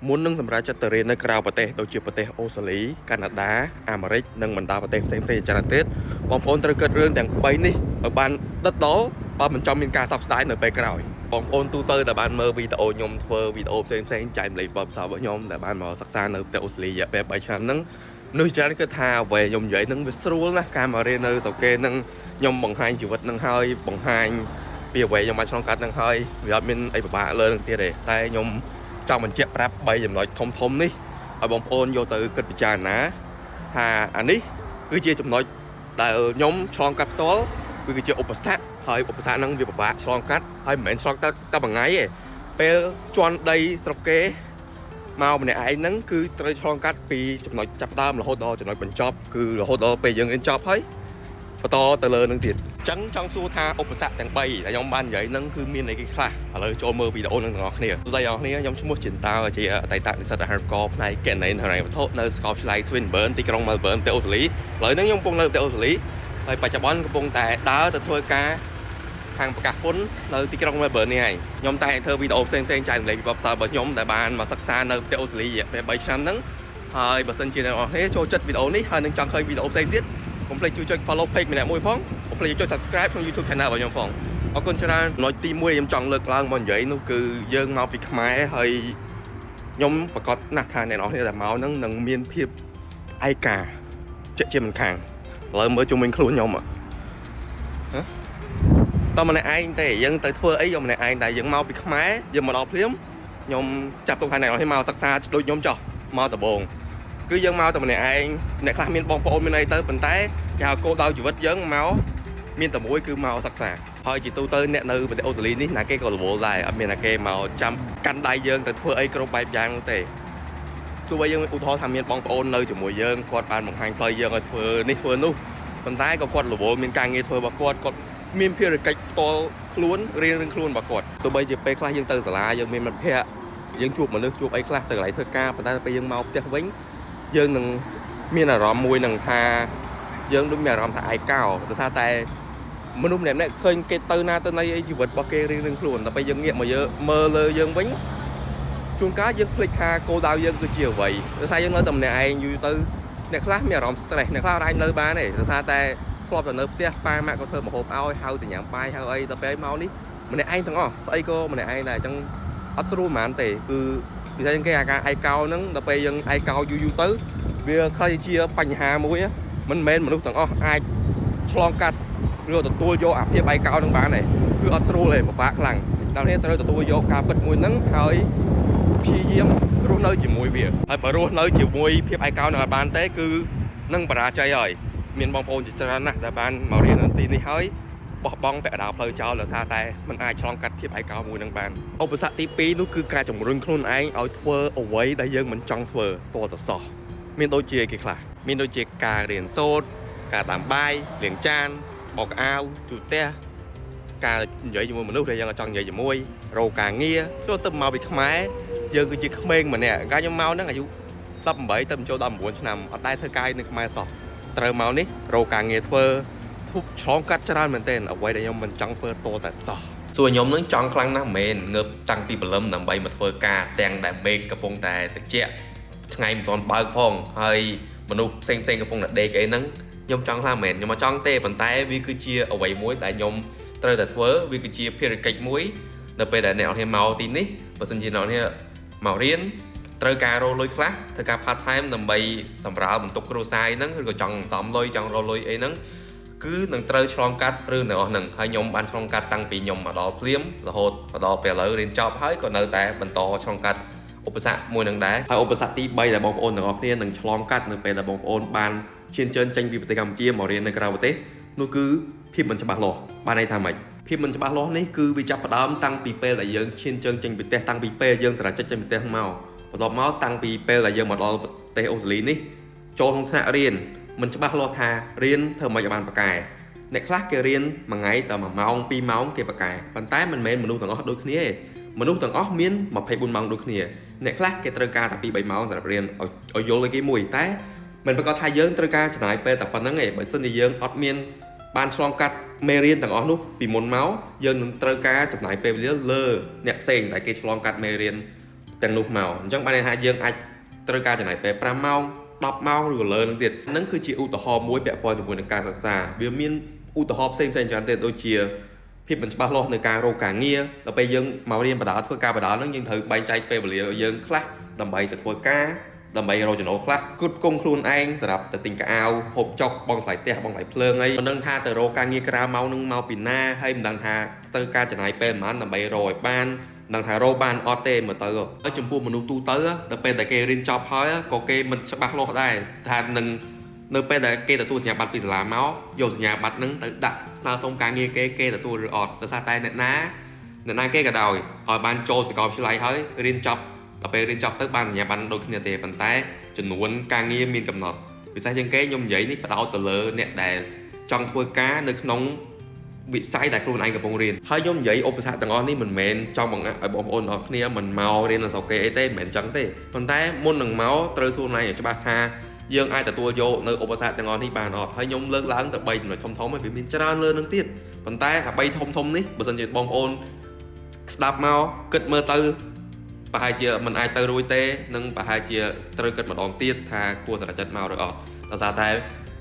មុននឹងសម្រេចចិត្តទៅរៀននៅក្រៅប្រទេសដូចជាប្រទេសអូស្ត្រាលីកាណាដាអាមេរិកនិងបណ្ដាប្រទេសផ្សេងៗជាច្រើនទៀតបងប្អូនត្រូវគិតរឿងទាំង3នេះឲ្យបានដិតដល់បើមិនចង់មានការសោកស្ដាយនៅពេលក្រោយបងប្អូនទូទៅដែលបានមើលវីដេអូខ្ញុំធ្វើវីដេអូផ្សេងៗចែកម្លែកបទពិសោធន៍របស់ខ្ញុំដែលបានមកសិក្សានៅប្រទេសអូស្ត្រាលីរយៈពេល3ឆ្នាំហ្នឹងមនុស្សច្រើនគិតថាអ្វីខ្ញុំនិយាយហ្នឹងវាស្រួលណាស់ការមករៀននៅស្រុកគេហ្នឹងខ្ញុំបង្ហាញជីវិតហ្នឹងហើយបង្ហាញពីអ្វីខ្ញុំបានឆ្លងកាត់ហ្នឹងហើយវាអត់មានអីពិបាកលើនឹងទៀតទេតែខ្ញុំ ចង់បញ្ជាក់ប្រាប់3ចំណុចធំធំនេះឲ្យបងប្អូនយកទៅគិតពិចារណាថាអានេះគឺជាចំណុចដែលខ្ញុំឆ្លងកាត់ផ្ទាល់វាគឺជាឧបសគ្គហើយឧបសគ្គហ្នឹងវាពិបាកឆ្លងកាត់ហើយមិនមែនឆ្លងកាត់តែមួយថ្ងៃទេពេលជន់ដីស្រុកគេមកម្នាក់ឯងហ្នឹងគឺត្រូវឆ្លងកាត់ពីចំណុចចាប់ដើមរហូតដល់ចំណុចបញ្ចប់គឺរហូតដល់ពេលយើងរៀនចប់ហើយបន្តទៅលើនឹងទៀតអញ្ចឹងចង់សួរថាឧបសគ្គទាំង3ដែលខ្ញុំបាននិយាយហ្នឹងគឺមានអីគេខ្លះឥឡូវចូលមើលវីដេអូនឹងទាំងអស់គ្នាសួស្តីអ្នកនរគ្នាខ្ញុំឈ្មោះចិនតើជាអតីតនិស្សិតអាហារូបករណ៍ផ្នែកគណនេយ្យហិរញ្ញវត្ថុនៅសាកលវិទ្យាល័យ Swinburne ទីក្រុង Melbourne ប្រទេសអូស្ត្រាលីឥឡូវហ្នឹងខ្ញុំកំពុងនៅប្រទេសអូស្ត្រាលីហើយបច្ចុប្បន្នកំពុងតែដើរទៅធ្វើការខាងប្រកាសពន្ធនៅទីក្រុង Melbourne នេះឯងខ្ញុំតែងធ្វើវីដេអូផ្សេងៗចែករំលែកពីបទពិសោធន៍របស់ខ្ញុំដែលបានមកសិក្សានៅប្រទេសអូស្ត្រាលីរយៈពេល3ឆ្នាំហ្នឹងហើយបើសិនជាអ្នកនរគ្នាចូលចិត្តវីដេអូនេះហើយនឹងចង់ឃើញវីដេអូផ្សេងទៀតកុំភ្លេចជួយចុច follow page ម្នាក់មួយផងកុំភ្លេចចុច subscribe ក្នុង YouTube channel របស់ខ្ញុំផងអរគុណច្រើនចំណុចទី1ខ្ញុំចង់លើកឡើងមកនិយាយនោះគឺយើងមកពីខ្មែរហើយខ្ញុំប្រកាសណាស់ថាអ្នកនរគ្នាដែលមកហ្នឹងនឹងមានភាពឯកាជាក់ជាមិនខានឥឡូវមើលជុំវិញខ្លួនខ្ញុំហ៎តើម្នាក់ឯងទេយើងទៅធ្វើអីយកម្នាក់ឯងតែយើងមកពីខ្មែរយើងមកដល់ភ្លាមខ្ញុំចាប់ទុកថាអ្នកនរគ្នាមកសិក្សាដូចខ្ញុំចោះមកដំបូងគឺយើងមកតែម្នាក់ឯងអ្នកខ្លះមានបងប្អូនមានអីទៅប៉ុន្តែគេហៅគោលដៅជីវិតយើងមកមានតែមួយគឺមកសិក្សាហើយជាទូទៅអ្នកនៅប្រទេសអូស្ត្រាលីនេះណាគេក៏រវល់ដែរអត់មានណាគេមកចាំកាន់ដៃយើងទៅធ្វើអីគ្រប់បែបយ៉ាងនោះទេទោះបីយើងឧទាហរណ៍ថាមានបងប្អូននៅជាមួយយើងគាត់បានបង្ហាញផ្លូវយើងឲ្យធ្វើនេះធ្វើនោះប៉ុន្តែក៏គាត់រវល់មានការងារធ្វើរបស់គាត់គាត់មានភារកិច្ចផ្ទាល់ខ្លួនរៀងៗខ្លួនរបស់គាត់ទោះបីជាពេលខ្លះយើងទៅសាលាយើងមានមិត្តភ័ក្តិយើងជួបមនុស្សជួបអីខ្លះទៅកន្លែងធ្វើការប៉ុន្តែពេលយើងមកផ្ទះវិញយើងនឹងមានអារម្មណ៍មួយនឹងថាយើងដូចមានអារម្មណ៍ថាឯកោដោយសារតែមនុស្សម្នាក់ៗឃើញគេទៅណាទៅណីអីជីវិតរបស់គេរៀងៗខ្លួនដល់ពេលយើងងាកមកយើងមើលលើយើងវិញជួនកាលយើងភ្លេចថាគោលដៅយើងគឺជាអ្វីដោយសារយើងនៅតែម្នាក់ឯងយូរទៅអ្នកខ្លះមានអារម្មណ៍ stress អ្នកខ្លះអាចនៅបានទេដោយសារតែធ្លាប់តែនៅផ្ទះប៉ាម៉ាក់ក៏ធ្វើម្ហូបឲ្យហៅទៅញ៉ាំបាយហៅអីដល់ពេលមកនេះម្នាក់ឯងទាំងអស់ស្អីក៏ម្នាក់ឯងដែរអញ្ចឹងអត់ស្រួលហ្មងទេគឺពិសេសជាងគេអាការឯកោហ្នឹងដល់ពេលយើងឯកោយូរយូរទៅវាខ្លះជាបញ្ហាមួយមិនមែនមនុស្សទាំងអស់អាចឆ្លងកាត់ឬទទួលយកអាភាពឯកោហ្នឹងបានទេគឺអត់ស្រួលទេពិបាកខ្លាំងដល់នេះត្រូវទទួលយកការពិតមួយហ្នឹងហើយព្យាយាមរស់នៅជាមួយវាហើយបើរស់នៅជាមួយភាពឯកោនឹងអត់បានទេគឺនឹងបរាជ័យហើយមានបងប្អូនជាច្រើនណាស់ដែលបានមករៀននៅទីនេះហើយបោះបង់ពាក់កណ្ដាលផ្លូវចោលដោយសារតែมันអាចឆ្លងកាត់ភាពឯកោមួយនឹងបានឧបសគ្គទី2នោះគឺការជំរុញខ្លួនឯងឲ្យធ្វើអ្វីដែលយើងមិនចង់ធ្វើតតសោះមានដូចជាគេខ្លះមានដូចជាការរៀនសូត្រការដាំបាយលាងចានបោកអាវជូតផ្ទះការនិយាយជាមួយមនុស្សដែលយើងអត់ចង់និយាយជាមួយរកការងារចូលទៅមកពីខ្មែរយើងគឺជាក្មេងម្នាក់កាលខ្ញុំមកហ្នឹងអាយុ18ទៅចូល19ឆ្នាំអត់ដែលធ្វើការនៅខ្មែរសោះត្រូវមកនេះរកការងារធ្វើធូបឆ្លងកាត់ច្រើនមែនទែនអ្វីដែលខ្ញុំមិនចង់ធ្វើតតែសោះសួរខ្ញុំនឹងចង់ខ្លាំងណាស់មែនងើបតាំងពីព្រលឹមដើម្បីមកធ្វើការទាំងដែលមេឃកំពុងតែត្រជាក់ថ្ងៃមិនទាន់បើកផងហើយមនុស្សផ្សេងផ្សេងកំពុងតែដេកអីហ្នឹងខ្ញុំចង់ខ្លាំងមែនខ្ញុំមកចង់ទេប៉ុន្តែវាគឺជាអ្វីមួយដែលខ្ញុំត្រូវតែធ្វើវាគឺជាភារកិច្ចមួយនៅពេលដែលអ្នកនរគ្នាមកទីនេះបើសិនជាអ្នកនរគ្នាមករៀនត្រូវការរកលុយខ្លះធ្វើការ part time ដើម្បីសម្រាលបន្ទុកគ្រួសារអីហ្នឹងឬក៏ចង់សន្សំលុយចង់រកលុយអីហ្នឹងគឺនឹងត្រូវឆ្លងកាត់រឿងទាំងអស់ហ្នឹងហើយខ្ញុំបានឆ្លងកាត់តាំងពីខ្ញុំមកដល់ភ្លាមរហូតមកដល់ពេលឥឡូវរៀនចប់ហើយក៏នៅតែបន្តឆ្លងកាត់ឧបសគ្គមួយនឹងដែរហើយឧបសគ្គទី3ដែលបងប្អូនទាំងអស់គ្នានឹងឆ្លងកាត់នៅពេលដែលបងប្អូនបានឈានជើងចេញពីប្រទេសកម្ពុជាមករៀននៅក្រៅប្រទេសនោះគឺភាពមិនច្បាស់លាស់បានន័យថាម៉េចភាពមិនច្បាស់លាស់នេះគឺវាចាប់ផ្ដើមតាំងពីពេលដែលយើងឈានជើងចេញពីផ្ទះតាំងពីពេលយើងសម្រេចចិត្តចេញពីផ្ទះមកបន្ទាប់មកតាំងពីពេលដែលយើងមកដល់ប្រទេសអូស្ត្រាលីនេះចូលក្នុងថ្នាក់រៀនមិនច្បាស់លាស់ថារៀនធ្វើម៉េចឲ្យបានប្រកែអ្នកខ្លះគេរៀនមួយថ្ងៃតែ1ម៉ោង2ម៉ោងគេប្រកែប៉ុន្តែមិនមែនមនុស្សទាំងអស់ដូចគ្នាទេមនុស្សទាំងអស់មាន24ម៉ោងដូចគ្នាអ្នកខ្លះគេត្រូវការតែ2 3ម៉ោងសម្រាប់រៀនឲ្យឲ្យយល់ឲ្យគេមួយតែមិនប្រកាសថាយើងត្រូវការចំណាយពេលតែប៉ុណ្្នឹងឯងបើសិនជាយើងអត់មានបានឆ្លងកាត់មេរៀនទាំងអស់នោះពីមុនមកយើងនឹងត្រូវការចំណាយពេលវេលាលើអ្នកផ្សេងដែលគេឆ្លងកាត់មេរៀន ទាំងនោះមកអញ្ចឹងបានន័យថាយើងអាចត្រូវការចំណាយពេល5ម៉ោង10ម៉ោងឬក៏លើនឹងទៀតហ្នឹងគឺជាឧទាហរណ៍មួយពាក់ព័ន្ធជាមួយនឹងការសិក្សាវាមានឧទាហរណ៍ផ្សេងៗច្រើនទៀតដូចជាភាពមិនច្បាស់លាស់នៅការរកការងារដល់ពេលយើងមករៀនបដាធ្វើការបដាហ្នឹងយើងត្រូវបែងចែកពេលវេលាយើងខ្លះដើម្បីទៅធ្វើការដើម្បីរកចំណូលខ្លះគ្រប់គងខ្លួនឯងសម្រាប់ទៅទិញខោអាវហូបចុកបង់ថ្លៃផ្ទះបង់ថ្លៃភ្លើងអីមិនដឹងថាទៅរកការងារក្រៅម៉ោងនឹងមកពីណាហើយមិនដឹងថាត្រូវការចំណាយពេលប៉ុន្មានដើម្បីរកឲ្យបានមិនដឹងថារកបានអត់ទេមើលទៅហើយចំពោះមនុស្សទូទៅដល់ពេលដែលគេរៀនចប់ហើយក៏គេមិនច្បាស់លាស់ដែរថានឹងនៅពេលដែលគេទទួលសញ្ញាបត្រពីសាលាមកយកសញ្ញាបត្រហ្នឹងទៅដាក់ស្នើសុំការងារគេគេទទួលឬអត់ដោយសារតែអ្នកណាអ្នកណាគេក៏ដោយឲ្យបានចូលសាកលវិទ្យាល័យហើយរៀនចប់ដល់ពេលរៀនចប់ទៅបានសញ្ញាបត្រដូចគ្នាទេប៉ុន្តែចំនួនការងារមានកំណត់ពិសេសជាងគេខ្ញុំនិយាយនេះផ្ដោតទៅលើអ្នកដែលចង់ធ្វើការនៅក្នុងវិស័យដែលខ្លួនឯងកំពុងរៀនហើយខ្ញុំនិយាយឧបសគ្គទាំងអស់នេះមិនមែនចង់បង្អាក់ឲ្យបងប្អូនទាំងអស់គ្នាមិនមករៀននៅស្រុកគេអីទេមិនមែនចឹងទេប៉ុន្តែមុននឹងមកត្រូវសួរខ្លួនឯងឲ្យច្បាស់ថាយើងអាចទទួលយកនៅឧបសគ្គទាំងអស់នេះបានអត់ហើយខ្ញុំលើកឡើងទៅ3ចំណុចធំៗហើយវាមានច្រើនលើនឹងទៀតប៉ុន្តែអា3ធំធំនេះបើសិនជាបងប្អូនស្ដាប់មកគិតមើលទៅប្រហែលជាមិនអាចទៅរួចទេនិងប្រហែលជាត្រូវគិតម្ដងទៀតថាគួរសម្រេចចិត្តមកឬអត់ដោយសារតែ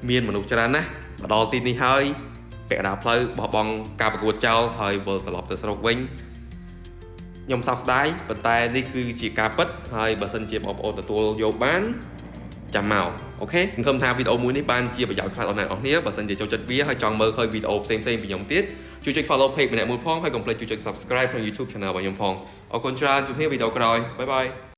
មានមនុស្សច្រើនណាស់មកដល់ទីនេះហើយពាក់កណ្ដាលផ្លូវបោះបង់ការប្រកួតចោលហើយវិលត្រឡប់ទៅស្រុកវិញខ្ញុំសោកស្ដាយប៉ុន្តែនេះគឺជាការពិតហើយបើសិនជាបងប្អូនទទួលយកបានចាំមក OK សង្ឃឹមថាវីដេអូមួយនេះបានជាប្រយោជន៍ខ្លះដល់អ្នកនរគ្នាបើសិនជាចូលចិត្តវាហើយចង់មើលឃើញវីដេអូផ្សេងៗពីខ្ញុំទៀតជួយចុច follow page ម្នាក់មួយផងហើយកុំភ្លេចជួយចុច subscribe ក្នុង YouTube channel របស់ខ្ញុំផងអរគុណច្រើនជួបគ្នាវីដេអូក្រោយ bye bye.